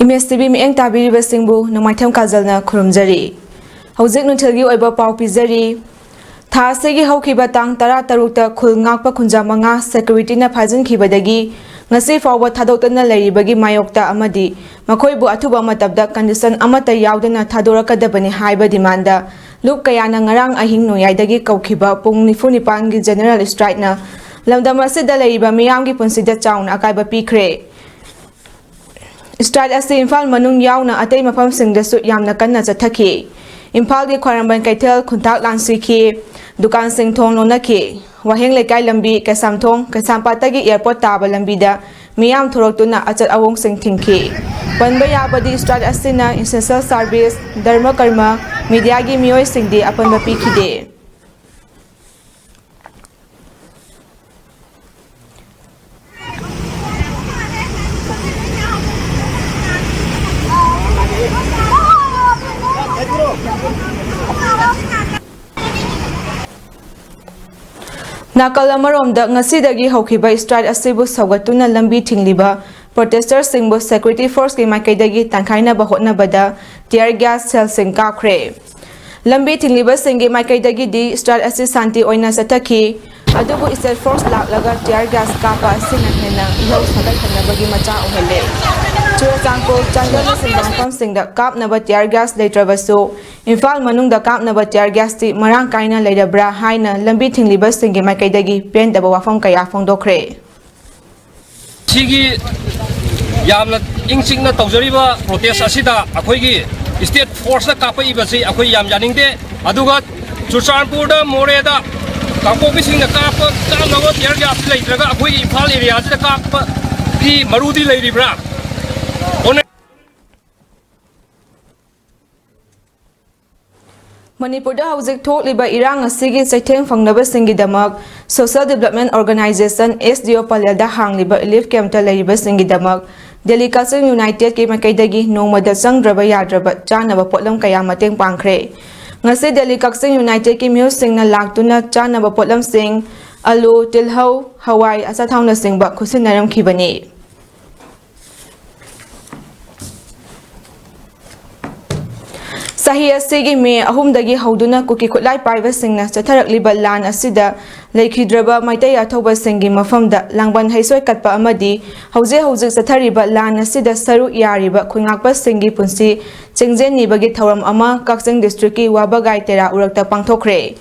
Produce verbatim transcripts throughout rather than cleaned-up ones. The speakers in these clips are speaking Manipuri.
ꯏꯃꯦꯖ ꯇꯤ ꯚꯤ ꯃꯤꯠꯌꯦꯡ ꯇꯥꯕꯤꯔꯤꯕꯁꯤꯡꯕꯨ ꯅꯣꯡꯃꯥꯏꯊꯦꯝ ꯀꯥꯖꯜꯅ ꯈꯨꯔꯨꯝꯖꯔꯤ꯫ ꯍꯧꯖꯤꯛ ꯅꯨꯡꯊꯤꯜꯒꯤ ꯑꯣꯏꯕ ꯄꯥꯎ ꯄꯤꯖꯔꯤ꯫ ꯊꯥ ꯑꯁꯤꯒꯤ ꯍꯧꯈꯤꯕ ꯇꯥꯡ ꯇꯔꯥ ꯇꯔꯨꯛꯇ ꯈꯨꯜ ꯉꯥꯛꯄ ꯈꯨꯟꯖꯥ ꯃꯉꯥ ꯁꯦꯀ꯭ꯌꯨꯔꯤꯇꯤꯅ ꯐꯥꯖꯤꯟꯈꯤꯕꯗꯒꯤ ꯉꯁꯤ ꯐꯥꯎꯕ ꯊꯥꯗꯣꯛꯇꯅ ꯂꯩꯔꯤꯕꯒꯤ ꯃꯥꯌꯣꯛꯇ ꯑꯃꯗꯤ ꯃꯈꯣꯏꯕꯨ ꯑꯊꯨꯕ ꯃꯇꯝꯗ ꯀꯟꯗꯤꯁꯟ ꯑꯃꯠꯇ ꯌꯥꯎꯗꯅ ꯊꯥꯗꯣꯔꯛꯀꯗꯕꯅꯤ ꯍꯥꯏꯕ ꯗꯤꯃꯥꯟꯗ ꯂꯨꯞ ꯀꯌꯥꯅ ꯉꯔꯥꯡ ꯑꯍꯤꯡ ꯅꯣꯡꯌꯥꯏꯗꯒꯤ ꯀꯧꯈꯤꯕ ꯄꯨꯡ ꯅꯤꯐꯨ ꯅꯤꯄꯥꯟꯒꯤ ꯖꯦꯅꯔꯦꯜ ꯁ꯭ꯇ꯭ꯔꯥꯏꯛꯅ ꯂꯝꯗꯝ ꯑꯁꯤꯗ ꯂꯩꯔꯤꯕ ꯃꯤꯌꯥꯝꯒꯤ ꯄꯨꯟꯁꯤꯗ ꯆꯥꯎꯅ ꯑꯀꯥꯏꯕ ꯄꯤꯈ꯭ꯔꯦ꯫ ꯁ꯭ꯇ꯭ꯔꯥꯏꯛ ꯑꯁꯤ ꯏꯝꯐꯥꯜ ꯃꯅꯨꯡ ꯌꯥꯎꯅ ꯑꯇꯩ ꯃꯐꯝꯁꯤꯡꯗꯁꯨ ꯌꯥꯝꯅ ꯀꯟꯅ ꯆꯠꯊꯈꯤ꯫ ꯏꯝꯐꯥꯜꯒꯤ ꯈ꯭ꯋꯥꯏꯔꯝꯕꯟ ꯀꯩꯊꯦꯜ ꯈꯨꯟꯇꯥꯛ ꯂꯥꯟꯁꯤꯈꯤ, ꯗꯨꯀꯥꯟꯁꯤꯡ ꯊꯣꯡ ꯂꯣꯟꯅꯈꯤ꯫ ꯋꯥꯍꯦꯡ ꯂꯩꯀꯥꯏ ꯂꯝꯕꯤ, ꯀꯩꯁꯥꯝꯊꯣꯡ, ꯀꯩꯁꯥꯝꯄꯥꯠꯇꯒꯤ ꯑꯦꯌꯔꯄꯣꯔꯠ ꯇꯥꯕ ꯂꯝꯕꯤꯗ ꯃꯤꯌꯥꯝ ꯊꯣꯔꯛꯇꯨꯅ ꯑꯆꯠ ꯑꯋꯣꯡꯁꯤꯡ ꯊꯤꯡꯈꯤ꯫ ꯄꯟꯕ ꯌꯥꯕꯗꯤ, ꯁ꯭ꯇ꯭ꯔꯥꯏꯛ ꯑꯁꯤꯅ essential service, ꯙꯔꯃ ꯀꯔꯃ, ꯃꯤꯗꯤꯌꯥꯒꯤ ꯃꯤꯑꯣꯏꯁꯤꯡꯗꯤ ꯑꯄꯟꯕ ꯄꯤꯈꯤꯗꯦ꯫ ꯅꯥꯀꯜ ꯑꯃꯔꯣꯝꯗ, ꯉꯁꯤꯗꯒꯤ ꯍꯧꯈꯤꯕ ꯁ꯭ꯇ꯭ꯔꯥꯏꯛ ꯑꯁꯤꯕꯨ ꯁꯧꯒꯠꯇꯨꯅ ꯂꯝꯕꯤ ꯊꯤꯡꯂꯤꯕ ꯄ꯭ꯔꯣꯇꯦꯁꯇꯔꯁꯤꯡꯕꯨ ꯁꯦꯀ꯭ꯌꯨꯔꯤꯇꯤ ꯐꯣꯔꯁꯀꯤ ꯃꯥꯏꯀꯩꯗꯒꯤ ꯇꯥꯟꯈꯥꯏꯅꯕ ꯍꯣꯠꯅꯕꯗ ꯇꯤꯌꯔ ꯒ꯭ꯌꯥꯁ ꯁꯦꯜꯁꯤꯡ ꯀꯥꯞꯈ꯭ꯔꯦ꯫ ꯂꯝꯕꯤ ꯊꯤꯡꯂꯤꯕꯁꯤꯡꯒꯤ ꯃꯥꯏꯀꯩꯗꯒꯤꯗꯤ ꯁ꯭ꯇ꯭ꯔꯥꯏꯛ ꯑꯁꯤ ꯁꯥꯟꯇꯤ ꯑꯣꯏꯅ ꯆꯠꯊꯈꯤ, ꯑꯗꯨꯕꯨ ꯁ꯭ꯇꯦꯠ ꯐꯣꯔꯁ ꯂꯥꯛꯂꯒ ꯇꯤꯌꯔ ꯒ꯭ꯌꯥꯁ ꯀꯥꯞꯄ ꯑꯁꯤꯅ ꯍꯦꯟꯅ ꯏꯍꯧ ꯁꯥꯒꯠꯍꯟꯅꯕꯒꯤ ꯃꯆꯥꯛ ꯑꯣꯏꯍꯜꯂꯦ꯫ ꯆꯨꯔꯆꯥꯟꯄꯨꯔ, ꯆꯥꯟꯗꯦꯜꯅꯆꯤꯡꯕ ꯃꯐꯝꯁꯤꯡꯗ ꯀꯥꯞꯅꯕ ꯇꯤꯌꯔ ꯒ꯭ꯌꯥꯁ ꯂꯩꯇ꯭ꯔꯕꯁꯨ, ꯏꯝꯐꯥꯜ ꯃꯅꯨꯡꯗ ꯀꯥꯞꯅꯕ ꯇꯤꯌꯔ ꯒ꯭ꯌꯥꯁꯇꯤ ꯃꯔꯥꯡ ꯀꯥꯏꯅ ꯂꯩꯔꯕ꯭ꯔꯥ ꯍꯥꯏꯅ ꯂꯝꯕꯤ ꯊꯤꯡꯂꯤꯕꯁꯤꯡꯒꯤ ꯃꯥꯏꯀꯩꯗꯒꯤ ꯄꯦꯟꯗꯕ ꯋꯥꯐꯝ ꯀꯌꯥ ꯐꯣꯡꯗꯣꯛꯈ꯭ꯔꯦ꯫ ꯁꯤꯒꯤ ꯌꯥꯝꯅ ꯏꯪ ꯆꯤꯛꯅ ꯇꯧꯖꯔꯤꯕ ꯄ꯭ꯔꯣꯇꯦꯁ ꯑꯁꯤꯗ ꯑꯩꯈꯣꯏꯒꯤ ꯁ꯭ꯇꯦꯠ ꯐꯣꯔꯁꯅ ꯀꯥꯞꯄꯛꯏꯕꯁꯤ ꯑꯩꯈꯣꯏ ꯌꯥꯝ ꯌꯥꯅꯤꯡꯗꯦ꯫ ꯑꯗꯨꯒ ꯆꯨꯔꯆꯥꯟꯄꯨꯔꯗ, ꯃꯣꯔꯦꯗ ꯀꯥꯡꯄꯣꯛꯄꯤꯁꯤꯡꯅ ꯀꯥꯞꯄ, ꯀꯥꯞꯅꯕ ꯇꯤꯌꯔ ꯒ꯭ꯌꯥꯁ ꯂꯩꯇ꯭ꯔꯒ ꯑꯩꯈꯣꯏꯒꯤ ꯏꯝꯐꯥꯜ ꯑꯦꯔꯤꯌꯥꯁꯤꯗ ꯀꯥꯞꯄꯒꯤ ꯃꯔꯨꯗꯤ ꯂꯩꯔꯤꯕ꯭ꯔꯥ? ꯃꯅꯤꯄꯨꯔꯗ ꯍꯧꯖꯤꯛ ꯊꯣꯛꯂꯤꯕ ꯏꯔꯥꯡ ꯑꯁꯤꯒꯤ ꯆꯩꯊꯦꯡ ꯐꯪꯅꯕꯁꯤꯡꯒꯤꯗꯃꯛ Social Development Organization, S D O, ꯄꯂꯦꯜꯗ ꯍꯥꯡꯂꯤꯕ ꯔꯤꯂꯤꯐ ꯀꯦꯝꯞꯇ ꯂꯩꯔꯤꯕꯁꯤꯡꯒꯤꯗꯃꯛ ꯗꯦꯜꯂꯤ ꯀꯛꯆꯤꯡ ꯌꯨꯅꯥꯏꯇꯦꯗꯀꯤ ꯃꯥꯏꯀꯩꯗꯒꯤ ꯅꯣꯡꯃꯗ ꯆꯪꯗ꯭ꯔꯕ ꯌꯥꯗ꯭ꯔꯕ ꯆꯥꯅꯕ ꯄꯣꯠꯂꯝ ꯀꯌꯥ ꯃꯇꯦꯡ ꯄꯥꯡꯈ꯭ꯔꯦ꯫ ꯉꯁꯤ ꯗꯦꯜꯂꯤ ꯀꯛꯆꯤꯡ ꯌꯨꯅꯥꯏꯇꯦꯗꯀꯤ ꯃꯤꯑꯣꯏꯁꯤꯡꯅ ꯂꯥꯛꯇꯨꯅ ꯆꯥꯅꯕ ꯄꯣꯠꯂꯝꯁꯤꯡ, ꯑꯂꯨ, ꯇꯤꯜꯍꯧ, ꯍꯋꯥꯏ, ꯑꯆꯥꯊꯥꯎꯅꯆꯤꯡꯕ ꯈꯨꯠꯁꯤꯟꯅꯔꯝꯈꯤꯕꯅꯤ꯫ ꯆꯍꯤ ꯑꯁꯤꯒꯤ ꯃꯦ ꯑꯍꯨꯝꯗꯒꯤ ꯍꯧꯗꯨꯅ ꯀꯨꯀꯤ ꯈꯨꯠꯂꯥꯏ ꯄꯥꯏꯕꯁꯤꯡꯅ ꯆꯠꯊꯔꯛꯂꯤꯕ ꯂꯥꯟ ꯑꯁꯤꯗ ꯂꯩꯈꯤꯗ꯭ꯔꯕ ꯃꯩꯇꯩ ꯑꯊꯧꯕꯁꯤꯡꯒꯤ ꯃꯐꯝꯗ ꯂꯥꯡꯕꯟ ꯍꯩꯁꯣꯏ ꯀꯠꯄ ꯑꯃꯗꯤ ꯍꯧꯖꯤꯛ ꯍꯧꯖꯤꯛ ꯆꯠꯊꯔꯤꯕ ꯂꯥꯟ ꯑꯁꯤꯗ ꯁꯔꯨꯛ ꯌꯥꯔꯤꯕ ꯈꯨꯟꯉꯥꯛꯄꯁꯤꯡꯒꯤ ꯄꯨꯟꯁꯤ ꯆꯤꯡꯖꯦꯟ ꯅꯤꯕꯒꯤ ꯊꯧꯔꯝ ꯑꯃ ꯀꯛꯆꯤꯡ district ꯀꯤ ꯋꯥꯕꯒꯥꯏ ꯇꯦꯔꯥ ꯎꯔꯛꯇ ꯄꯥꯡꯊꯣꯛꯈ꯭ꯔꯦ꯫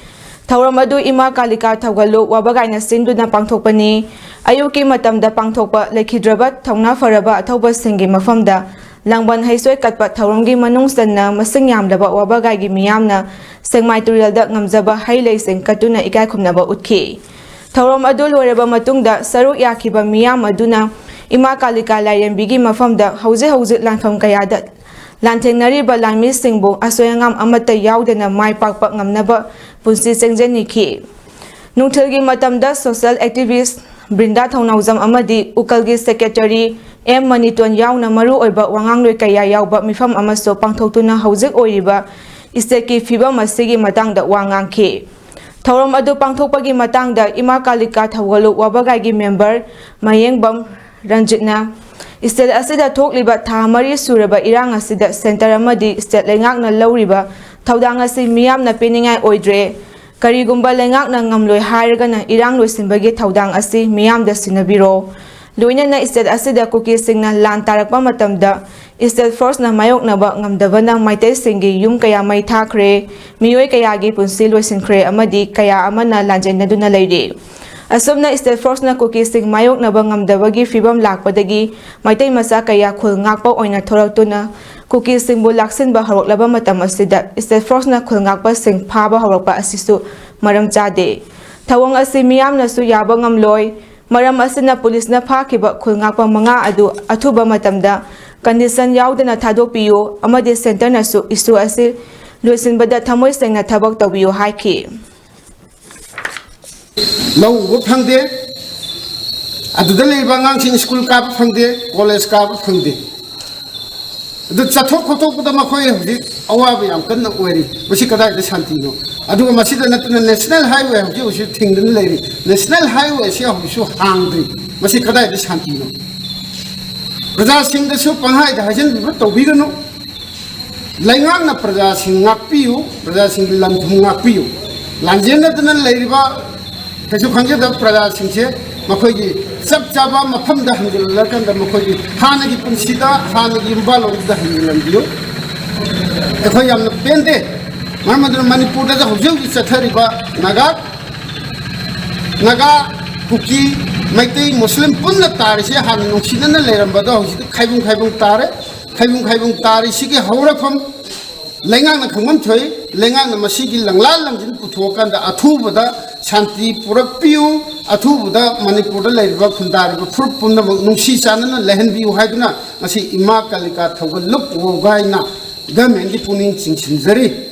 ꯊꯧꯔꯝ ꯑꯗꯨ ꯏꯃꯥ ꯀꯥꯂꯤꯀꯥ ꯊꯧꯒꯜꯂꯨ ꯋꯥꯕꯒꯥꯏꯅ ꯁꯤꯟꯗꯨꯅ ꯄꯥꯡꯊꯣꯛꯄꯅꯤ꯫ ꯑꯌꯨꯛꯀꯤ ꯃꯇꯝꯗ ꯄꯥꯡꯊꯣꯛꯄ ꯂꯩꯈꯤꯗ꯭ꯔꯕ ꯊꯧꯅꯥ ꯐꯔꯕ ꯑꯊꯧꯕꯁꯤꯡꯒꯤ ꯃꯐꯝꯗ ꯂꯥꯡꯕꯟ ꯍꯩꯁꯣꯏ ꯀꯠꯄ ꯊꯧꯔꯝꯒꯤ ꯃꯅꯨꯡ ꯆꯟꯅ ꯃꯁꯤꯡ ꯌꯥꯝꯂꯕ ꯋꯥꯕꯒꯥꯏꯒꯤ ꯃꯤꯌꯥꯝꯅ ꯁꯦꯡꯃꯥꯏ ꯇꯨꯔꯦꯜꯗ ꯉꯝꯖꯕ ꯍꯩ ꯂꯩꯁꯤꯡ ꯀꯠꯇꯨꯅ ꯏꯀꯥꯏ ꯈꯨꯝꯅꯕ ꯎꯠꯈꯤ꯫ ꯊꯧꯔꯝ ꯑꯗꯨ ꯂꯣꯏꯔꯕ ꯃꯇꯨꯡꯗ ꯁꯔꯨꯛ ꯌꯥꯈꯤꯕ ꯃꯤꯌꯥꯝ ꯑꯗꯨꯅ ꯏꯃꯥ ꯀꯥꯂꯤꯀꯥ ꯂꯥꯏꯔꯦꯝꯕꯤꯒꯤ ꯃꯐꯝꯗ ꯍꯧꯖꯤꯛ ꯍꯧꯖꯤꯛ ꯂꯥꯟꯐꯝ ꯀꯌꯥꯗ ꯂꯥꯟꯊꯦꯡꯅꯔꯤꯕ ꯂꯥꯟꯃꯤꯁꯤꯡꯕꯨ ꯑꯁꯣꯏ ꯑꯉꯥꯝ ꯑꯃꯠꯇ ꯌꯥꯎꯗꯅ ꯃꯥꯏ ꯄꯥꯛꯄ ꯉꯝꯅꯕ ꯄꯨꯟꯁꯤ ꯆꯦꯡꯖꯟꯅꯤꯈꯤ꯫ ꯅꯨꯡꯊꯤꯜꯒꯤ ꯃꯇꯝꯗ social activist ꯕ꯭ꯔꯤꯟꯗꯥ ꯊꯧꯅꯥꯎꯖꯝ ꯑꯃꯗꯤ ꯎꯀꯜꯒꯤ secretary ꯑꯦꯝ ꯃꯅꯤꯇꯣꯟ ꯌꯥꯎꯅ ꯃꯔꯨꯑꯣꯏꯕ ꯋꯥꯉꯥꯡꯂꯣꯏ ꯀꯌꯥ ꯌꯥꯎꯕ ꯃꯤꯐꯝ ꯑꯃꯁꯨ ꯄꯥꯡꯊꯣꯛꯇꯨꯅ ꯍꯧꯖꯤꯛ ꯑꯣꯏꯔꯤꯕ state ꯀꯤ ꯐꯤꯕꯝ ꯑꯁꯤꯒꯤ ꯃꯇꯥꯡꯗ ꯋꯥ ꯉꯥꯡꯈꯤ꯫ ꯊꯧꯔꯝ ꯑꯗꯨ ꯄꯥꯡꯊꯣꯛꯄꯒꯤ ꯃꯇꯥꯡꯗ ꯏꯃꯥ ꯀꯥꯂꯤꯀꯥ ꯊꯧꯒꯜꯂꯨ ꯋꯥꯕꯒꯥꯏꯒꯤ member ꯃꯌꯦꯡꯕꯝ ꯔꯟꯖꯤꯠꯅ state ꯑꯁꯤꯗ ꯊꯣꯛꯂꯤꯕ ꯊꯥ ꯃꯔꯤ ꯁꯨꯔꯕ ꯏꯔꯥꯡ ꯑꯁꯤꯗ centre ꯑꯃꯗꯤ state ꯂꯩꯉꯥꯛꯅ ꯂꯧꯔꯤꯕ ꯊꯧꯗꯥꯡ ꯑꯁꯤ ꯃꯤꯌꯥꯝꯅ ꯄꯦꯟꯅꯤꯡꯉꯥꯏ ꯑꯣꯏꯗ꯭ꯔꯦ꯫ ꯀꯔꯤꯒꯨꯝꯕ ꯂꯩꯉꯥꯛꯅ ꯉꯝꯂꯣꯏ ꯍꯥꯏꯔꯒꯅ ꯏꯔꯥꯡ ꯂꯣꯏꯁꯤꯟꯕꯒꯤ ꯊꯧꯗꯥꯡ ꯑꯁꯤ ꯃꯤꯌꯥꯝꯗ ꯁꯤꯟꯅꯕꯤꯔꯣ꯫ ꯂꯣꯏꯅꯅ state ꯑꯁꯤꯗ ꯀꯨꯀꯤꯁꯤꯡꯅ ꯂꯥꯟ ꯇꯥꯔꯛꯄ ꯃꯇꯝꯗ state force ꯅ ꯃꯥꯌꯣꯛꯅꯕ ꯉꯝꯗꯕꯅ ꯃꯩꯇꯩꯁꯤꯡꯒꯤ ꯌꯨꯝ ꯀꯌꯥ ꯃꯩ ꯊꯥꯈ꯭ꯔꯦ, ꯃꯤꯑꯣꯏ ꯀꯌꯥꯒꯤ ꯄꯨꯟꯁꯤ ꯂꯣꯏꯁꯤꯟꯈ꯭ꯔꯦ ꯑꯃꯗꯤ ꯀꯌꯥ ꯑꯃꯅ ꯂꯥꯟꯖꯦꯟꯅꯗꯨꯅ ꯂꯩꯔꯤ꯫ ꯑꯁꯨꯝꯅ state force ꯅ ꯀꯨꯀꯤꯁꯤꯡ ꯃꯥꯌꯣꯛꯅꯕ ꯉꯝꯗꯕꯒꯤ ꯐꯤꯕꯝ ꯂꯥꯛꯄꯗꯒꯤ ꯃꯩꯇꯩ ꯃꯆꯥ ꯀꯌꯥ ꯈꯨꯜ ꯉꯥꯛꯄ ꯑꯣꯏꯅ ꯊꯣꯔꯛꯇꯨꯅ ꯀꯨꯀꯤꯁꯤꯡꯕꯨ ꯂꯥꯛꯁꯤꯟꯕ ꯍꯧꯔꯛꯂꯕ ꯃꯇꯝ ꯑꯁꯤꯗ state force ꯅ ꯈꯨꯜ ꯉꯥꯛꯄꯁꯤꯡ ꯐꯥꯕ ꯍꯧꯔꯛꯄ ꯑꯁꯤꯁꯨ ꯃꯔꯝ ꯆꯥꯗꯦ꯫ ꯊꯧꯑꯣꯡ ꯑꯁꯤ ꯃꯤꯌꯥꯝꯅꯁꯨ ꯌꯥꯕ ꯉꯝꯂꯣꯏ꯫ ꯃꯔꯝ ꯑꯁꯤꯅ ꯄꯨꯂꯤꯁꯅ ꯐꯥꯈꯤꯕ ꯈꯨꯜ ꯉꯥꯛꯄ ꯃꯉꯥ ꯑꯗꯨ ꯑꯊꯨꯕ ꯃꯇꯝꯗ condition ꯌꯥꯎꯗꯅ ꯊꯥꯗꯣꯛꯄꯤꯌꯨ ꯑꯃꯗꯤ centre ꯅꯁꯨ issue ꯑꯁꯤ ꯂꯣꯏꯁꯤꯟꯕꯗ ꯊꯃꯣꯏ ꯁꯦꯡꯅ ꯊꯕꯛ ꯇꯧꯕꯤꯌꯨ ꯍꯥꯏꯈꯤ꯫ ꯂꯧ ꯎꯕ ꯐꯪꯗꯦ, ꯑꯗꯨꯗ ꯂꯩꯔꯤꯕ ꯑꯉꯥꯡꯁꯤꯡ ꯁ꯭ꯀꯨꯜ ꯀꯥꯕ ꯐꯪꯗꯦ, ꯀꯣꯂꯦꯖ ꯀꯥꯕ ꯐꯪꯗꯦ꯫ ꯑꯗꯨ ꯆꯠꯊꯣꯛ ꯈꯣꯠꯇꯣꯛꯄꯗ ꯃꯈꯣꯏ ꯍꯧꯖꯤꯛ ꯑꯋꯥꯕ ꯌꯥꯝ ꯀꯟꯅ ꯑꯣꯏꯔꯤ꯫ ꯃꯁꯤ ꯀꯗꯥꯏꯗ ꯁꯥꯟꯇꯤꯅꯣ? ꯑꯗꯨꯒ ꯃꯁꯤꯗ ꯅꯠꯇꯅ national highway ꯍꯧꯖꯤꯛ ꯍꯧꯖꯤꯛ ꯊꯤꯡꯗꯨꯅ ꯂꯩꯔꯤ꯫ National highway ꯑꯁꯤ ꯍꯧꯖꯤꯛꯁꯨ ꯍꯥꯡꯗ꯭ꯔꯤ꯫ ꯃꯁꯤ ꯀꯗꯥꯏꯗ ꯁꯥꯟꯇꯤꯅꯣ? ꯄ꯭ꯔꯖꯥꯁꯤꯡꯗꯁꯨ ꯄꯪꯍꯥꯏꯗ ꯍꯥꯏꯖꯤꯟꯕꯤꯕ ꯇꯧꯕꯤꯒꯅꯨ꯫ ꯂꯩꯉꯥꯛꯅ ꯄ꯭ꯔꯖꯥꯁꯤꯡ ꯉꯥꯛꯄꯤꯌꯨ, ꯄ꯭ꯔꯖꯥꯁꯤꯡꯒꯤ ꯂꯟ ꯊꯨꯝ ꯉꯥꯛꯄꯤꯌꯨ꯫ ꯂꯥꯟꯖꯦꯟꯅꯗꯅ ꯂꯩꯔꯤꯕ ꯀꯩꯁꯨ ꯈꯪꯖꯗꯕ ꯄ꯭ꯔꯖꯥꯁꯤꯡꯁꯦ ꯃꯈꯣꯏꯒꯤ ꯆꯞ ꯆꯥꯕ ꯃꯐꯝꯗ ꯍꯟꯖꯤꯜꯂꯀꯥꯟꯗ ꯃꯈꯣꯏꯒꯤ ꯍꯥꯟꯅꯒꯤ ꯄꯨꯟꯁꯤꯗ, ꯍꯥꯟꯅꯒꯤ ꯌꯨꯝꯕꯥꯜꯂꯣꯟꯗꯨꯗ ꯍꯟꯖꯤꯜꯍꯟꯕꯤꯌꯨ꯫ ꯑꯩꯈꯣꯏ ꯌꯥꯝꯅ ꯄꯦꯟꯗꯦ꯫ ꯃꯔꯝ ꯑꯗꯨꯅ ꯃꯅꯤꯄꯨꯔꯗ ꯍꯧꯖꯤꯛ ꯍꯧꯖꯤꯛ ꯆꯠꯊꯔꯤꯕ ꯅꯥꯒꯥ, ꯅꯥꯒꯥ, ꯀꯨꯀꯤ, ꯃꯩꯇꯩ, ꯃꯨꯁꯂꯤꯝ ꯄꯨꯟꯅ ꯇꯥꯔꯤꯁꯦ ꯍꯥꯟꯅ ꯅꯨꯡꯁꯤꯅꯅ ꯂꯩꯔꯝꯕꯗꯣ ꯍꯧꯖꯤꯛꯇꯤ ꯈꯥꯏꯕꯨꯡ ꯈꯥꯏꯕꯨꯡ ꯇꯥꯔꯦ꯫ ꯈꯥꯏꯕꯨꯡ ꯈꯥꯏꯕꯨꯡ ꯇꯥꯔꯤꯁꯤꯒꯤ ꯍꯧꯔꯛꯐꯝ ꯂꯩꯉꯥꯛꯅ ꯈꯪꯐꯝ ꯊꯣꯛꯏ꯫ ꯂꯩꯉꯥꯛꯅ ꯃꯁꯤꯒꯤ ꯂꯪꯂꯥ ꯂꯪꯖꯤꯟ ꯄꯨꯊꯣꯛꯑꯀꯥꯟꯗ ꯑꯊꯨꯕꯗ ꯁꯥꯟꯇꯤ ꯄꯨꯔꯛꯄꯤꯌꯨ, ꯑꯊꯨꯕꯗ ꯃꯅꯤꯄꯨꯔꯗ ꯂꯩꯔꯤꯕ ꯈꯨꯟꯗꯥꯔꯤꯕ ꯐꯨꯔꯨꯞ ꯄꯨꯝꯅꯃꯛ ꯅꯨꯡꯁꯤ ꯆꯥꯟꯅꯅ ꯂꯩꯍꯟꯕꯤꯌꯨ ꯍꯥꯏꯗꯨꯅ ꯉꯁꯤ ꯏꯃꯥ ꯀꯥꯂꯤꯀꯥ ꯊꯧꯒꯜ ꯂꯨꯞ ꯋꯣꯒꯥꯏꯅ ꯒꯃꯦꯟꯒꯤ ꯄꯨꯛꯅꯤꯡ ꯆꯤꯡꯁꯤꯟꯖꯔꯤ꯫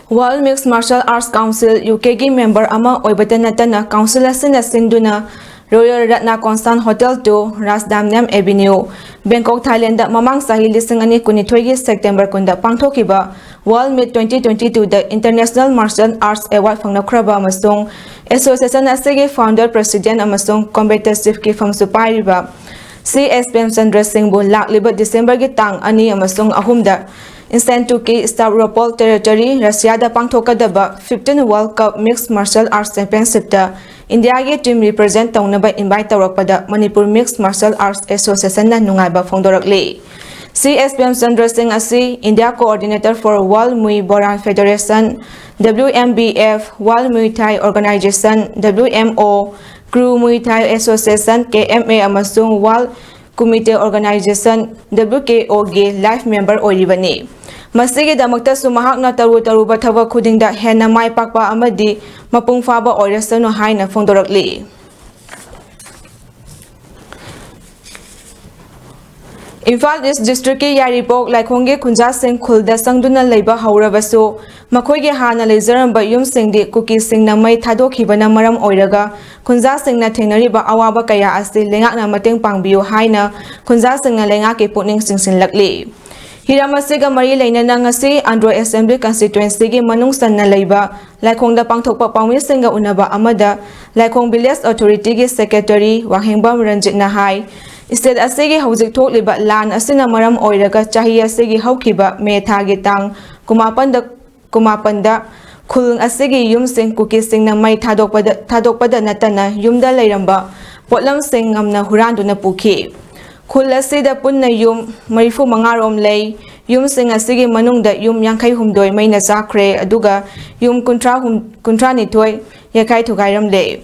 World Mixed Martial Arts Council, U ꯀꯦꯒꯤ ꯃꯦꯝꯕꯔ ꯑꯃ ꯑꯣꯏꯕꯇ ꯅꯠꯇꯅ, ꯀꯥꯎꯟꯁꯤꯜ ꯑꯁꯤꯅ ꯁꯤꯟꯗꯨꯅ Royal Ratna Constant Hotel two, Ratchadamnoen avenue, Bangkok, Thailand ꯃꯃꯥꯡ ꯆꯍꯤ ꯂꯤꯁꯤꯡ ꯑꯅꯤ ꯀꯨꯟꯅꯤꯊꯣꯏꯒꯤ ꯁꯦꯞꯇꯦꯝꯕꯔ ꯀꯨꯟꯗ ꯄꯥꯡꯊꯣꯛꯈꯤꯕ World Meet twenty twenty-twoꯗ International Martial Arts Award ꯐꯪꯂꯛꯈ꯭ꯔꯕ ꯑꯃꯁꯨꯡ association ꯑꯁꯤꯒꯤ founder, president ꯑꯃꯁꯨꯡ combative chiefꯀꯤ ꯐꯝꯁꯨ ꯄꯥꯏꯔꯤꯕ ꯁꯤ ꯑꯦꯁ ꯄ꯭ꯔꯦꯝꯆꯟꯗ꯭ꯔ ꯁꯤꯡꯕꯨ ꯂꯥꯛꯂꯤꯕ ꯗꯤꯁꯦꯝꯕꯔꯒꯤ ꯇꯥꯡ ꯑꯅꯤ ꯑꯃꯁꯨꯡ ꯑꯍꯨꯝꯗ ꯏꯟꯁꯇꯦꯟꯇꯨꯀꯤ ꯁ꯭ꯇꯥꯕ꯭ꯔꯣꯄꯣꯜ ꯇꯦꯔꯤꯇꯣꯔꯤ, ꯔꯁꯤꯌꯥꯗ ꯄꯥꯡꯊꯣꯛꯀꯗꯕ fifteen World Cup Mixed Martial Arts Championshipꯇ ꯏꯟꯗꯤꯌꯥꯒꯤ ꯇꯤꯝ ꯔꯤꯄ꯭ꯔꯖꯦꯟꯠ ꯇꯧꯅꯕ ꯏꯟꯚꯥꯏꯠ ꯇꯧꯔꯛꯄꯗ ꯃꯅꯤꯄꯨꯔ ꯃꯤꯛꯁ ꯃꯥꯔꯁꯦꯜ ꯑꯥꯔꯠꯁ ꯑꯦꯁꯣꯁꯤꯌꯦꯁꯟꯅ ꯅꯨꯡꯉꯥꯏꯕ ꯐꯣꯡꯗꯣꯔꯛꯂꯤ꯫ ꯁꯤ ꯑꯦꯁ ꯄ꯭ꯔꯦꯝꯆꯟꯗ꯭ꯔ ꯁꯤꯡ ꯑꯁꯤ India Coordinator for World Muay Boran Federation, W M B F, World Muay Thai Organization, W M O, Kru Muay Thai Association, K M A, ꯑꯃꯁꯨꯡ World Kumite Organization, W K Oꯒꯤ life member ꯑꯣꯏꯔꯤꯕꯅꯤ꯫ ꯃꯁꯤꯒꯤꯗꯃꯛꯇꯁꯨ ꯃꯍꯥꯛꯅ ꯇꯔꯨ ꯇꯔꯨꯕ ꯊꯕꯛ ꯈꯨꯗꯤꯡꯗ ꯍꯦꯟꯅ ꯃꯥꯏ ꯄꯥꯛꯄ ꯑꯃꯗꯤ ꯃꯄꯨꯡ ꯐꯥꯕ ꯑꯣꯏꯔꯁꯅꯨ ꯍꯥꯏꯅ ꯐꯣꯡꯗꯣꯔꯛꯂꯤ꯫ ꯏꯝꯐꯥꯜ ꯏꯁ ꯗꯤꯁꯇ꯭ꯔꯤꯛꯀꯤ ꯌꯥꯏꯔꯤꯄꯣꯛ ꯂꯥꯏꯈꯣꯡꯒꯤ ꯈꯨꯟꯖꯥꯁꯤꯡ ꯈꯨꯜꯗ ꯆꯪꯗꯨꯅ ꯂꯩꯕ ꯍꯧꯔꯕꯁꯨ, ꯃꯈꯣꯏꯒꯤ ꯍꯥꯟꯅ ꯂꯩꯖꯔꯝꯕ ꯌꯨꯝꯁꯤꯡꯗꯤ ꯀꯨꯀꯤꯁꯤꯡꯅ ꯃꯩ ꯊꯥꯗꯣꯛꯈꯤꯕꯅ ꯃꯔꯝ ꯑꯣꯏꯔꯒ, ꯈꯨꯟꯖꯥꯁꯤꯡꯅ ꯊꯦꯡꯅꯔꯤꯕ ꯑꯋꯥꯕ ꯀꯌꯥ ꯑꯁꯤ ꯂꯩꯉꯥꯛꯅ ꯃꯇꯦꯡ ꯄꯥꯡꯕꯤꯌꯨ ꯍꯥꯏꯅ ꯈꯨꯟꯖꯥꯁꯤꯡꯅ ꯂꯩꯉꯥꯛꯀꯤ ꯄꯨꯛꯅꯤꯡ ꯆꯤꯡꯁꯤꯜꯂꯛꯂꯤ꯫ ꯍꯤꯔꯝ ꯑꯁꯤꯒ ꯃꯔꯤ ꯂꯩꯅꯅ ꯉꯁꯤ ꯑꯟꯗ꯭ꯔꯣ ꯑꯦꯁꯦꯝꯕ꯭ꯂꯤ ꯀꯟꯁꯇꯤꯇ꯭ꯋꯦꯟꯁꯤꯒꯤ ꯃꯅꯨꯡ ꯆꯟꯅ ꯂꯩꯕ ꯂꯥꯏꯈꯣꯡꯗ ꯄꯥꯡꯊꯣꯛꯄ ꯄꯥꯎꯃꯤꯁꯤꯡꯒ ꯎꯅꯕ ꯑꯃꯗ ꯂꯥꯏꯈꯣꯡ ꯚꯤꯂꯦꯖ ꯑꯣꯊꯣꯔꯤꯇꯤꯒꯤ ꯁꯦꯀ꯭ꯔꯦꯇꯔꯤ ꯋꯥꯍꯦꯡꯕꯝ ꯔꯟꯖꯤꯠꯅ ꯍꯥꯏ, ꯁ꯭ꯇꯦꯠ ꯑꯁꯤꯒꯤ ꯍꯧꯖꯤꯛ ꯊꯣꯛꯂꯤꯕ ꯂꯥꯟ ꯑꯁꯤꯅ ꯃꯔꯝ ꯑꯣꯏꯔꯒ ꯆꯍꯤ ꯑꯁꯤꯒꯤ ꯍꯧꯈꯤꯕ ꯃꯦ ꯊꯥꯒꯤ ꯇꯥꯡ ꯀꯨꯟꯃꯥꯄꯟꯗ, ꯀꯨꯟꯃꯥꯄꯟꯗ ꯈꯨꯜ ꯑꯁꯤꯒꯤ ꯌꯨꯝꯁꯤꯡ ꯀꯨꯀꯤꯁꯤꯡꯅ ꯃꯩ ꯊꯥꯗꯣꯛꯄꯗ, ꯊꯥꯗꯣꯛꯄꯗ ꯅꯠꯇꯅ ꯌꯨꯝꯗ ꯂꯩꯔꯝꯕ ꯄꯣꯠꯂꯝꯁꯤꯡ ꯉꯝꯅ ꯍꯨꯔꯥꯟꯗꯨꯅ ꯄꯨꯈꯤ꯫ ꯈꯨꯜ ꯑꯁꯤꯗ ꯄꯨꯟꯅ ꯌꯨꯝ ꯃꯔꯤꯐꯨ ꯃꯉꯥ ꯔꯣꯝ ꯂꯩ꯫ ꯌꯨꯝꯁꯤꯡ ꯑꯁꯤꯒꯤ ꯃꯅꯨꯡꯗ ꯌꯨꯝ ꯌꯥꯡꯈꯩ ꯍꯨꯝꯗꯣꯏ ꯃꯩꯅ ꯆꯥꯛꯈ꯭ꯔꯦ, ꯑꯗꯨꯒ ꯌꯨꯝ ꯀꯨꯟꯊ꯭ꯔꯥ ꯍꯨꯝ-, ꯀꯨꯟꯊ꯭ꯔꯥ ꯅꯤꯊꯣꯏ ꯌꯥꯡꯈꯩ ꯊꯨꯒꯥꯏꯔꯝꯂꯦ꯫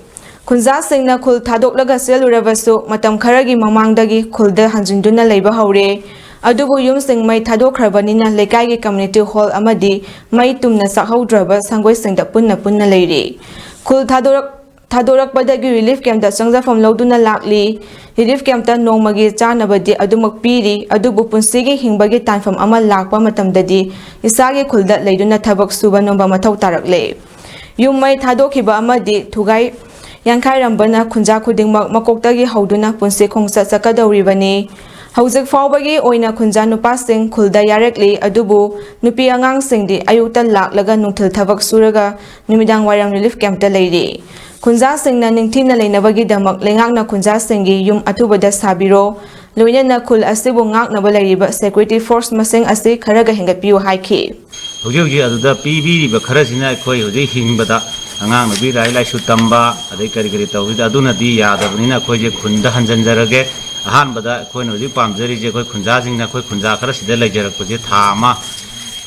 ꯈꯨꯟꯖꯥꯁꯤꯡꯅ ꯈꯨꯜ ꯊꯥꯗꯣꯛꯂꯒ ꯆꯦꯜꯂꯨꯔꯕꯁꯨ, ꯃꯇꯝ ꯈꯔꯒꯤ ꯃꯃꯥꯡꯗꯒꯤ ꯈꯨꯜꯗ ꯍꯟꯖꯤꯟꯗꯨꯅ ꯂꯩꯕ ꯍꯧꯔꯦ꯫ ꯑꯗꯨꯕꯨ ꯌꯨꯝꯁꯤꯡ ꯃꯩ ꯊꯥꯗꯣꯛꯈ꯭ꯔꯕꯅꯤꯅ, ꯂꯩꯀꯥꯏꯒꯤ ꯀꯝꯃ꯭ꯌꯨꯅꯤꯇꯤ ꯍꯣꯜ ꯑꯃꯗꯤ ꯃꯩ ꯇꯨꯝꯅ ꯆꯥꯛꯍꯧꯗ꯭ꯔꯕ ꯁꯪꯒꯣꯏꯁꯤꯡꯗ ꯄꯨꯟꯅ ꯄꯨꯟꯅ ꯂꯩꯔꯤ꯫ ꯈꯨꯜ ꯊꯥꯗꯣꯔꯛ-, ꯊꯥꯗꯣꯔꯛꯄꯗꯒꯤ ꯔꯤꯂꯤꯐ ꯀꯦꯝꯞꯇ ꯆꯪꯖꯐꯝ ꯂꯧꯗꯨꯅ ꯂꯥꯛꯂꯤ꯫ ꯔꯤꯂꯤꯐ ꯀꯦꯝꯞꯇ ꯅꯣꯡꯃꯒꯤ ꯆꯥꯅꯕꯗꯤ ꯑꯗꯨꯃꯛ ꯄꯤꯔꯤ, ꯑꯗꯨꯕꯨ ꯄꯨꯟꯁꯤꯒꯤ ꯍꯤꯡꯕꯒꯤ ꯇꯥꯟꯐꯝ ꯑꯃ ꯂꯥꯛꯄ ꯃꯇꯝꯗꯗꯤ ꯏꯁꯥꯒꯤ ꯈꯨꯜꯗ ꯂꯩꯗꯨꯅ ꯊꯕꯛ ꯁꯨꯕ ꯅꯣꯝꯕ ꯃꯊꯧ ꯇꯥꯔꯛꯂꯦ꯫ ꯌꯨꯝ ꯃꯩ ꯊꯥꯗꯣꯛꯈꯤꯕ ꯑꯃꯗꯤ ꯊꯨꯒꯥꯏ ꯌꯥꯡꯈꯥꯏꯔꯝꯕꯅ ꯈꯨꯟꯖꯥ ꯈꯨꯗꯤꯡꯃꯛ ꯃꯀꯣꯛꯇꯒꯤ ꯍꯧꯗꯨꯅ ꯄꯨꯟꯁꯤ ꯈꯣꯡꯆꯠ ꯆꯠꯀꯗꯧꯔꯤꯕꯅꯤ꯫ ꯍꯧꯖꯤꯛ ꯐꯥꯎꯕꯒꯤ ꯑꯣꯏꯅ ꯈꯨꯟꯖꯥ ꯅꯨꯄꯥꯁꯤꯡ ꯈꯨꯜꯗ ꯌꯥꯔꯛꯂꯤ, ꯑꯗꯨꯕꯨ ꯅꯨꯄꯤ ꯑꯉꯥꯡꯁꯤꯡꯗꯤ ꯑꯌꯨꯛꯇ ꯂꯥꯛꯂꯒ ꯅꯨꯡꯊꯤꯜ ꯊꯕꯛ ꯁꯨꯔꯒ ꯅꯨꯃꯤꯗꯥꯡ ꯋꯥꯏꯔꯝ ꯔꯤꯂꯤꯐ ꯀꯦꯝꯞꯇ ꯂꯩꯔꯤ꯫ ꯈꯨꯟꯖꯥꯁꯤꯡꯅ ꯅꯤꯡꯊꯤꯅ ꯂꯩꯅꯕꯒꯤꯗꯃꯛ ꯂꯩꯉꯥꯛꯅ ꯈꯨꯟꯖꯥꯁꯤꯡꯒꯤ ꯌꯨꯝ ꯑꯊꯨꯕꯗ ꯁꯥꯕꯤꯔꯣ, ꯂꯣꯏꯅꯅ ꯈꯨꯜ ꯑꯁꯤꯕꯨ ꯉꯥꯛꯅꯕ ꯂꯩꯔꯤꯕ ꯁꯦꯀ꯭ꯌꯨꯔꯤꯇꯤ ꯐꯣꯔꯁ ꯃꯁꯤꯡ ꯑꯁꯤ ꯈꯔꯒ ꯍꯦꯟꯒꯠꯄꯤꯌꯨ ꯍꯥꯏꯈꯤ꯫ ꯍꯧꯖꯤꯛ ꯍꯧꯖꯤꯛ ꯑꯗꯨꯗ ꯄꯤꯕꯤꯔꯤꯕ ꯈꯔꯁꯤꯅ ꯑꯩꯈꯣꯏ ꯍꯧꯖꯤꯛ ꯍꯤꯡꯕꯗ, ꯑꯉꯥꯡ ꯅꯨꯄꯤ ꯂꯥꯏꯔꯤꯛ ꯂꯥꯏꯁꯨ ꯇꯝꯕ, ꯑꯗꯩ ꯀꯔꯤ ꯀꯔꯤ ꯇꯧꯕꯁꯤꯗ, ꯑꯗꯨꯅꯗꯤ ꯌꯥꯗꯕꯅꯤꯅ ꯑꯩꯈꯣꯏꯁꯦ ꯈꯨꯟꯗ ꯍꯟꯖꯤꯟꯖꯔꯒꯦ꯫ ꯑꯍꯥꯟꯕꯗ ꯑꯩꯈꯣꯏꯅ ꯍꯧꯖꯤꯛ ꯄꯥꯝꯖꯔꯤꯁꯦ, ꯑꯩꯈꯣꯏ ꯈꯨꯟꯖꯥꯁꯤꯡꯅ, ꯑꯩꯈꯣꯏ ꯈꯨꯟꯖꯥ ꯈꯔ ꯁꯤꯗ ꯂꯩꯖꯔꯛꯄꯁꯦ ꯊꯥ ꯑꯃ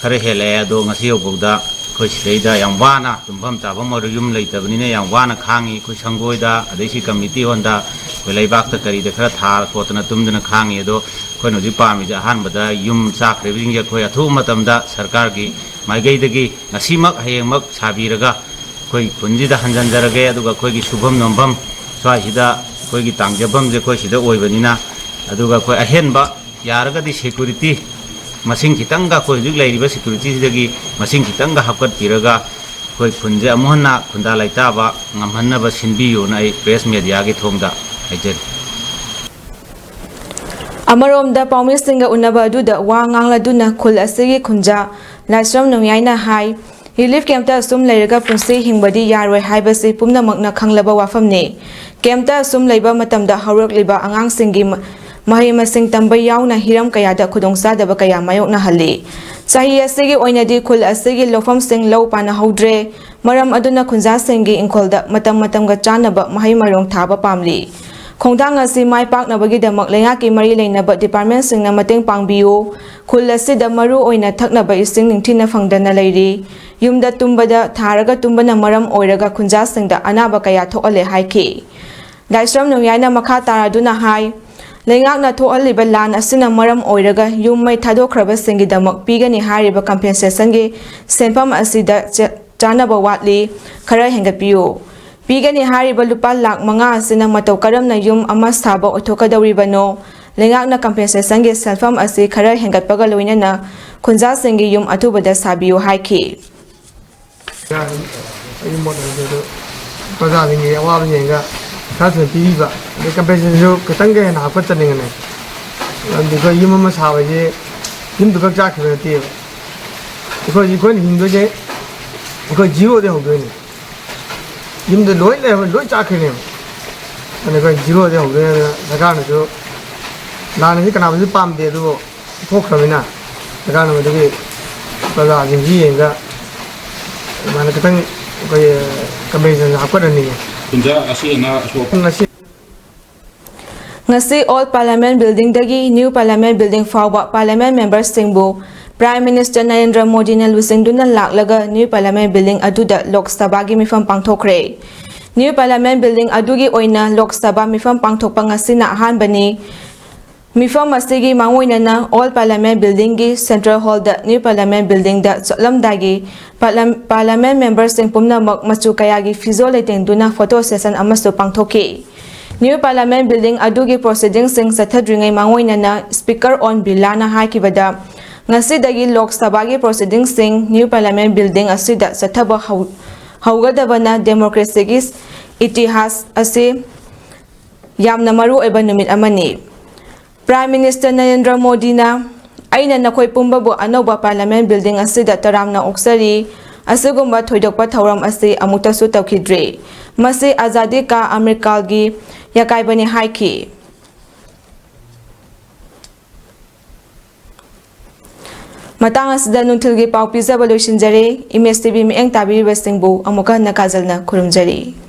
ꯈꯔ ꯍꯦꯜꯂꯛꯑꯦ, ꯑꯗꯣ ꯉꯁꯤ ꯐꯥꯎꯕꯗ ꯑꯩꯈꯣꯏ ꯁꯤꯗꯩꯗ ꯌꯥꯝ ꯋꯥꯅ, ꯇꯨꯝꯐꯝ ꯆꯥꯐꯝ ꯑꯣꯏꯔꯣ, ꯌꯨꯝ ꯂꯩꯇꯕꯅꯤꯅ ꯌꯥꯝ ꯋꯥꯅ ꯈꯥꯡꯉꯤ꯫ ꯑꯩꯈꯣꯏ ꯁꯪꯒꯣꯏꯗ, ꯑꯗꯩ ꯁꯤ ꯀꯝꯃ꯭ꯌꯨꯅꯤꯇꯤ ꯍꯣꯜꯗ, ꯑꯩꯈꯣꯏ ꯂꯩꯕꯥꯛꯇ ꯀꯔꯤꯗ ꯈꯔ ꯊꯥꯔ ꯈꯣꯠꯇꯅ ꯇꯨꯝꯗꯅ ꯈꯥꯡꯉꯤ꯫ ꯑꯗꯣ ꯑꯩꯈꯣꯏꯅ ꯍꯧꯖꯤꯛ ꯄꯥꯝꯃꯤꯁꯦ, ꯑꯍꯥꯟꯕꯗ ꯌꯨꯝ ꯆꯥꯛꯈ꯭ꯔꯤꯕꯁꯤꯡꯁꯦ ꯑꯩꯈꯣꯏ ꯑꯊꯨꯕ ꯃꯇꯝꯗ ꯁꯔꯀꯥꯔꯒꯤ ꯃꯥꯏꯀꯩꯗꯒꯤ ꯉꯁꯤꯃꯛ ꯍꯌꯦꯡꯃꯛ ꯁꯥꯕꯤꯔꯒ ꯑꯩꯈꯣꯏ ꯈꯨꯟꯁꯤꯗ ꯍꯟꯖꯤꯟꯖꯔꯒꯦ꯫ ꯑꯗꯨꯒ ꯑꯩꯈꯣꯏꯒꯤ ꯁꯨꯐꯝ ꯅꯣꯝꯐꯝ ꯁ꯭ꯋꯥꯏꯁꯤꯗ, ꯑꯩꯈꯣꯏꯒꯤ ꯇꯥꯡꯖꯐꯝꯁꯦ ꯑꯩꯈꯣꯏ ꯁꯤꯗ ꯑꯣꯏꯕꯅꯤꯅ, ꯑꯗꯨꯒ ꯑꯩꯈꯣꯏ ꯑꯍꯦꯟꯕ ꯌꯥꯔꯒꯗꯤ ꯁꯦꯀ꯭ꯌꯨꯔꯤꯇꯤ ꯃꯁꯤꯡ ꯈꯤꯇꯪꯒ, ꯑꯩꯈꯣꯏ ꯍꯧꯖꯤꯛ ꯂꯩꯔꯤꯕ ꯁꯦꯀ꯭ꯌꯨꯔꯤꯇꯤꯁꯤꯗꯒꯤ ꯃꯁꯤꯡ ꯈꯤꯇꯪꯒ ꯍꯥꯞꯀꯠꯄꯤꯔꯒ, ꯑꯩꯈꯣꯏ ꯈꯨꯟꯁꯦ ꯑꯃꯨꯛ ꯍꯟꯅ ꯈꯨꯟꯗꯥ ꯂꯩꯇꯥꯕ ꯉꯝꯍꯟꯅꯕ ꯁꯤꯟꯕꯤꯌꯨꯅ ꯑꯩ ꯄ꯭ꯔꯦꯁ ꯃꯦꯗꯤꯌꯥꯒꯤ ꯊꯣꯡꯗ ꯍꯥꯏꯖꯔꯤ꯫ ꯑꯃꯔꯣꯝꯗ, ꯄꯥꯎꯃꯤꯁꯤꯡꯒ ꯎꯅꯕ ꯑꯗꯨꯗ ꯋꯥ ꯉꯥꯡꯂꯗꯨꯅ ꯈꯨꯜ ꯑꯁꯤꯒꯤ ꯈꯨꯟꯖꯥ ꯂꯥꯏꯁ꯭ꯔꯝ ꯅꯣꯡꯌꯥꯏꯅ ꯍꯥꯏ, ꯔꯤꯂꯤꯐ ꯀꯦꯝꯞꯇ ꯑꯁꯨꯝ ꯂꯩꯔꯒ ꯄꯨꯟꯁꯤ ꯍꯤꯡꯕꯗꯤ ꯌꯥꯔꯣꯏ ꯍꯥꯏꯕꯁꯤ ꯄꯨꯝꯅꯃꯛꯅ ꯈꯪꯂꯕ ꯋꯥꯐꯝꯅꯤ꯫ ꯀꯦꯝꯞꯇ ꯑꯁꯨꯝ ꯂꯩꯕ ꯃꯇꯝꯗ ꯍꯧꯔꯛꯂꯤꯕ ꯑꯉꯥꯡꯁꯤꯡꯒꯤ ꯃ-, ꯃꯍꯩ ꯃꯁꯤꯡ ꯇꯝꯕ ꯌꯥꯎꯅ ꯍꯤꯔꯝ ꯀꯌꯥꯗ ꯈꯨꯗꯣꯡꯆꯥꯗꯕ ꯀꯌꯥ ꯃꯥꯌꯣꯛꯅꯍꯜꯂꯤ꯫ ꯆꯍꯤ ꯑꯁꯤꯒꯤ ꯑꯣꯏꯅꯗꯤ ꯈꯨꯜ ꯑꯁꯤꯒꯤ ꯂꯧꯐꯝꯁꯤꯡ ꯂꯧ ꯄꯥꯟꯅꯍꯧꯗ꯭ꯔꯦ꯫ ꯃꯔꯝ ꯑꯗꯨꯅ ꯈꯨꯟꯖꯥꯁꯤꯡꯒꯤ ꯏꯪꯈꯣꯜꯗ ꯃꯇꯝ ꯃꯇꯝꯒ ꯆꯥꯅꯕ ꯃꯍꯩ ꯃꯔꯣꯡ ꯊꯥꯕ ꯄꯥꯝꯂꯤ꯫ ꯈꯣꯡꯊꯥꯡ ꯑꯁꯤ ꯃꯥꯏ ꯄꯥꯛꯅꯕꯒꯤꯗꯃꯛ ꯂꯩꯉꯥꯛꯀꯤ ꯃꯔꯤ ꯂꯩꯅꯕ ꯗꯤꯄꯥꯔꯠꯃꯦꯟꯁꯤꯡꯅ ꯃꯇꯦꯡ ꯄꯥꯡꯕꯤꯌꯨ꯫ ꯈꯨꯜ ꯑꯁꯤꯗ ꯃꯔꯨ ꯑꯣꯏꯅ ꯊꯛꯅꯕ ꯏꯁꯤꯡ ꯅꯤꯡꯊꯤꯅ ꯐꯪꯗꯅ ꯂꯩꯔꯤ꯫ ꯌꯨꯝꯗ ꯇꯨꯝꯕꯗ ꯊꯥꯔꯒ ꯇꯨꯝꯕꯅ ꯃꯔꯝ ꯑꯣꯏꯔꯒ ꯈꯨꯟꯖꯥꯁꯤꯡꯗ ꯑꯅꯥꯕ ꯀꯌꯥ ꯊꯣꯛꯍꯜꯂꯦ ꯍꯥꯏꯈꯤ꯫ ꯂꯥꯏꯁ꯭ꯔꯝ ꯅꯣꯡꯌꯥꯏꯅ ꯃꯈꯥ ꯇꯥꯔꯗꯨꯅ ꯍꯥꯏ, ꯂꯩꯉꯥꯛꯅ ꯊꯣꯛꯍꯜꯂꯤꯕ ꯂꯥꯟ ꯑꯁꯤꯅ ꯃꯔꯝ ꯑꯣꯏꯔꯒ ꯌꯨꯝ ꯃꯩ ꯊꯥꯗꯣꯛꯈ꯭ꯔꯕꯁꯤꯡꯒꯤꯗꯃꯛ ꯄꯤꯒꯅꯤ ꯍꯥꯏꯔꯤꯕ ꯀꯝꯄꯦꯟꯁꯦꯁꯟꯒꯤ ꯁꯦꯟꯐꯝ ꯑꯁꯤꯗ ꯆ-, ꯆꯥꯅꯕ ꯋꯥꯠꯂꯤ, ꯈꯔ ꯍꯦꯟꯒꯠꯄꯤꯌꯨ꯫ ꯄꯤꯒꯅꯤ ꯍꯥꯏꯔꯤꯕ ꯂꯨꯄꯥ ꯂꯥꯈ ꯃꯉꯥ ꯑꯁꯤꯅ ꯃꯇꯧ ꯀꯔꯝꯅ ꯌꯨꯝ ꯑꯃ ꯁꯥꯕ ꯑꯣꯏꯊꯣꯛꯀꯗꯧꯔꯤꯕꯅꯣ? ꯂꯩꯉꯥꯛꯅ ꯀꯝꯄꯦꯟꯁꯦꯁꯟꯒꯤ ꯁꯦꯟꯐꯝ ꯑꯁꯤ ꯈꯔ ꯍꯦꯟꯒꯠꯄꯒ ꯂꯣꯏꯅꯅ ꯈꯨꯟꯖꯥꯁꯤꯡꯒꯤ ꯌꯨꯝ ꯑꯊꯨꯕꯗ ꯁꯥꯕꯤꯌꯨ ꯍꯥꯏꯈꯤ꯫ ꯑꯩꯒꯤ ꯃꯣꯠ ꯑꯣꯏꯔꯗꯤ ꯑꯗꯨ ꯄ꯭ꯔꯖꯥꯁꯤꯡꯒꯤ ꯑꯋꯥꯕ ꯌꯦꯡꯉꯒ ꯈꯔ ꯊꯨꯅ ꯄꯤꯕꯤꯕ, ꯑꯗꯩ ꯀꯝꯄꯦꯟꯁꯦꯁꯟꯁꯨ ꯈꯤꯇꯪꯒ ꯍꯦꯟꯅ ꯍꯥꯞꯀꯠꯆꯅꯤꯡꯉꯅꯤ꯫ ꯃꯔꯝꯗꯤ ꯑꯩꯈꯣꯏ ꯌꯨꯝ ꯑꯃ ꯁꯥꯕꯁꯦ ꯌꯨꯝꯗꯨ ꯈꯛ ꯆꯥꯛꯈꯤꯕ ꯅꯠꯇꯦꯕ꯫ ꯑꯩꯈꯣꯏ, ꯑꯩꯈꯣꯏꯅ ꯍꯤꯡꯗꯣꯏꯁꯦ ꯑꯩꯈꯣꯏ ꯖꯤꯔꯣꯗꯩ ꯍꯧꯗꯣꯏꯅꯤ꯫ ꯌꯨꯝꯗ ꯂꯣꯏ ꯂꯩꯔꯝꯃꯦ, ꯂꯣꯏ ꯆꯥꯛꯈ꯭ꯔꯤꯅꯦꯕ꯫ ꯑꯗꯨꯅ ꯑꯩꯈꯣꯏ ꯖꯤꯔꯣꯗꯩ ꯍꯧꯗꯣꯏꯅꯤ꯫ ꯑꯗꯨꯅ ꯁꯔꯀꯥꯔꯅꯁꯨ, ꯂꯥꯟ ꯑꯁꯤ ꯀꯅꯥꯕꯨꯁꯨ ꯄꯥꯝꯗꯦ, ꯑꯗꯨꯕꯨ ꯊꯣꯛꯈ꯭ꯔꯕꯅꯤꯅ ꯁꯔꯀꯥꯔꯅ ꯃꯗꯨꯒꯤ ꯄ꯭ꯔꯖꯥꯁꯤꯡꯁꯤ ꯌꯦꯡꯉꯒ ꯑꯗꯨꯃꯥꯏꯅ ꯈꯤꯇꯪ ꯑꯩꯈꯣꯏ ꯀꯝꯄꯦꯟꯁꯦꯁꯟ ꯍꯥꯞꯀꯠꯍꯟꯅꯤꯡꯉꯤ꯫ ꯈꯨꯟꯖꯥ ꯑꯁꯤ ꯑꯅꯥ ꯑꯁꯣꯛ ꯉꯁꯤ ꯉꯁꯤ ꯑꯣꯜ ꯄꯥꯔꯂꯤꯌꯥꯃꯦꯟ ꯕꯤꯜꯗꯤꯡꯗꯒꯤ ꯅ꯭ꯌꯨ ꯄꯥꯔꯂꯤꯌꯥꯃꯦꯟ ꯕꯤꯜꯗꯤꯡ ꯐꯥꯎꯕ ꯄꯥꯔꯂꯤꯌꯥꯃꯦꯟ ꯃꯦꯝꯕꯔꯁꯤꯡꯕꯨ ꯄ꯭ꯔꯥꯏꯝ ꯃꯤꯅꯤꯁꯇꯔ ꯅꯔꯦꯟꯗ꯭ꯔ ꯃꯣꯗꯤꯅ ꯂꯨꯆꯤꯡꯗꯨꯅ ꯂꯥꯛꯂꯒ ꯅ꯭ꯌꯨ ꯄꯥꯔꯂꯤꯌꯥꯃꯦꯟ ꯕꯤꯜꯗꯤꯡ ꯑꯗꯨꯗ ꯂꯣꯛ ꯁꯚꯥꯒꯤ ꯃꯤꯐꯝ ꯄꯥꯡꯊꯣꯛꯈ꯭ꯔꯦ꯫ ꯅ꯭ꯌꯨ ꯄꯥꯔꯂꯤꯌꯥꯃꯦꯟ ꯕꯤꯜꯗꯤꯡ ꯑꯗꯨꯒꯤ ꯑꯣꯏꯅ ꯂꯣꯛ ꯁꯚꯥ ꯃꯤꯐꯝ ꯄꯥꯡꯊꯣꯛꯄ ꯉꯁꯤꯅ ꯑꯍꯥꯟꯕꯅꯤ꯫ ꯃꯤꯐꯝ ꯑꯁꯤꯒꯤ ꯃꯥꯡꯑꯣꯏꯅꯅ ꯑꯣꯜ ꯄꯥꯔꯂꯤꯌꯥꯃꯦꯟ ꯕꯤꯜꯗꯤꯡꯒꯤ ꯁꯦꯟꯇ꯭ꯔꯦꯜ ꯍꯣꯜꯗ ꯅ꯭ꯌꯨ ꯄꯥꯔꯂꯤꯌꯥꯃꯦꯟ ꯕꯤꯜꯗꯤꯡꯗ ꯆꯠꯂꯝꯗꯥꯏꯒꯤ ꯄꯥꯔꯂꯝ-, ꯄꯥꯔꯂꯤꯌꯥꯃꯦꯟ ꯃꯦꯝꯕꯔꯁꯤꯡ ꯄꯨꯝꯅꯃꯛ ꯃꯆꯨ ꯀꯌꯥꯒꯤ ꯐꯤꯖꯣꯜ ꯂꯩꯇꯦꯡꯗꯨꯅ ꯐꯣꯇꯣ ꯁꯦꯁꯟ ꯑꯃꯁꯨ ꯄꯥꯡꯊꯣꯛꯈꯤ꯫ ꯅ꯭ꯌꯨ ꯄꯥꯔꯂꯤꯌꯥꯃꯦꯟ ꯕꯤꯜꯗꯤꯡ ꯑꯗꯨꯒꯤ ꯄ꯭ꯔꯣꯁꯤꯗꯤꯡꯁꯤꯡ ꯆꯠꯊꯗ꯭ꯔꯤꯉꯩ ꯃꯥꯡꯑꯣꯏꯅꯅ ꯁ꯭ꯄꯤꯀꯔ ꯑꯣꯝ ꯕꯤꯔꯂꯥꯅ ꯍꯥꯏꯈꯤꯕꯗ, ꯉꯁꯤꯗꯒꯤ ꯂꯣꯛ ꯁꯚꯥꯒꯤ ꯄ꯭ꯔꯣꯁꯤꯗꯤꯡꯁꯤꯡ ꯅ꯭ꯌꯨ ꯄꯥꯔꯂꯤꯌꯥꯃꯦꯟ ꯕꯤꯜꯗꯤꯡ ꯑꯁꯤꯗ ꯆꯠꯊꯕ ꯍꯧ-, ꯍꯧꯒꯗꯕꯅ ꯗꯦꯃꯣꯀ꯭ꯔꯦꯁꯤꯒꯤ ꯏꯇꯤꯍꯥꯁ ꯑꯁꯤ ꯌꯥꯝꯅ ꯃꯔꯨ ꯑꯣꯏꯕ ꯅꯨꯃꯤꯠ ꯑꯃꯅꯤ꯫ ꯄ꯭ꯔꯥꯏꯝ ꯃꯤꯅꯤꯁꯇꯔ ꯅꯔꯦꯟꯗ꯭ꯔ ꯃꯣꯗꯤꯅ, "ꯑꯩꯅ ꯅꯈꯣꯏ ꯄꯨꯝꯕꯕꯨ ꯑꯅꯧꯕ ꯄꯥꯔꯂꯤꯌꯥꯃꯦꯟ ꯕꯤꯜꯗꯤꯡ ꯑꯁꯤꯗ ꯇꯔꯥꯝꯅ ꯑꯣꯛꯆꯔꯤ꯫ ꯑꯁꯤꯒꯨꯝꯕ ꯊꯣꯏꯗꯣꯛꯄ ꯊꯧꯔꯝ ꯑꯁꯤ ꯑꯃꯨꯛꯇꯁꯨ ꯇꯧꯈꯤꯗ꯭ꯔꯤ꯫ ꯃꯁꯤ ꯑꯖꯥꯗꯤ ꯀꯥ ꯑꯃꯔꯀꯥꯜꯒꯤ ꯌꯥꯀꯥꯏꯕꯅꯤ ꯍꯥꯏꯈꯤ꯫ ꯃꯇꯥꯡ ꯑꯁꯤꯗ ꯅꯨꯡꯊꯤꯜꯒꯤ ꯄꯥꯎ ꯄꯤꯖꯕ ꯂꯣꯏꯁꯤꯟꯖꯔꯦ꯫ ꯏꯃꯦꯖ ꯇꯤ ꯚꯤ ꯃꯤꯠꯌꯦꯡ ꯇꯥꯕꯤꯔꯤꯕꯁꯤꯡꯕꯨ ꯑꯃꯨꯛꯀ ꯍꯟꯅ ꯀꯥꯖꯜꯅ ꯈꯨꯔꯨꯝꯖꯔꯤ꯫